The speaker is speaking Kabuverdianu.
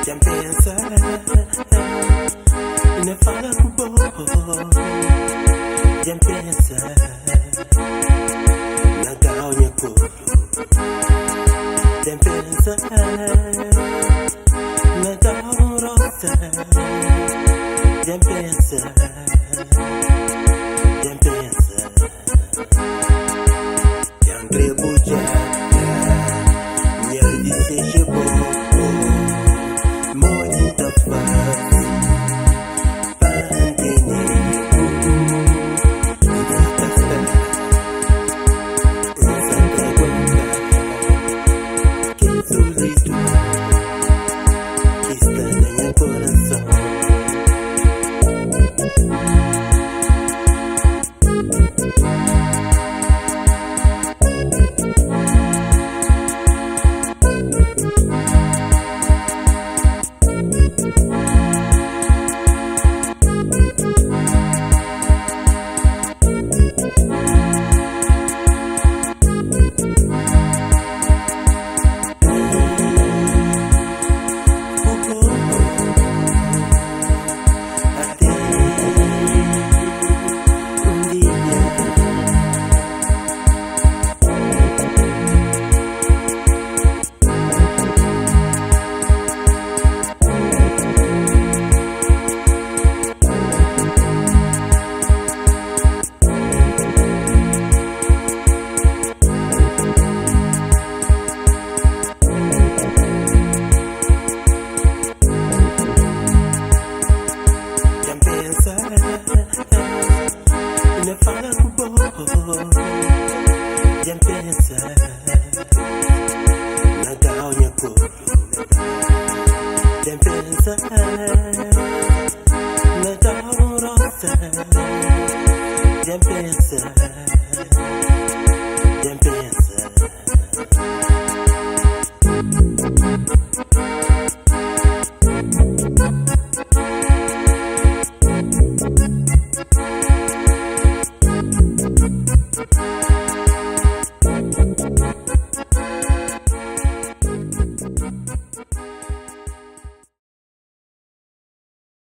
Dja-m pensa na fala ku bo. Dja-m pensa na da-u nha korpu. Dja-m pensa na da-u un rosa. Dja-m pensa, dja-m pensa. Dja-m kre bu dja nha diseju é bo. Modi N ta faze pa N tene-bu? N sa ta spera, N sa ta aguenta kel solidon ki sta na nha korason. Dja-m pensa na fala ku bo. Dja-m pensa na da-u nha korpu. Dja-m pensa na da-u un rosa. Dja-m pensa.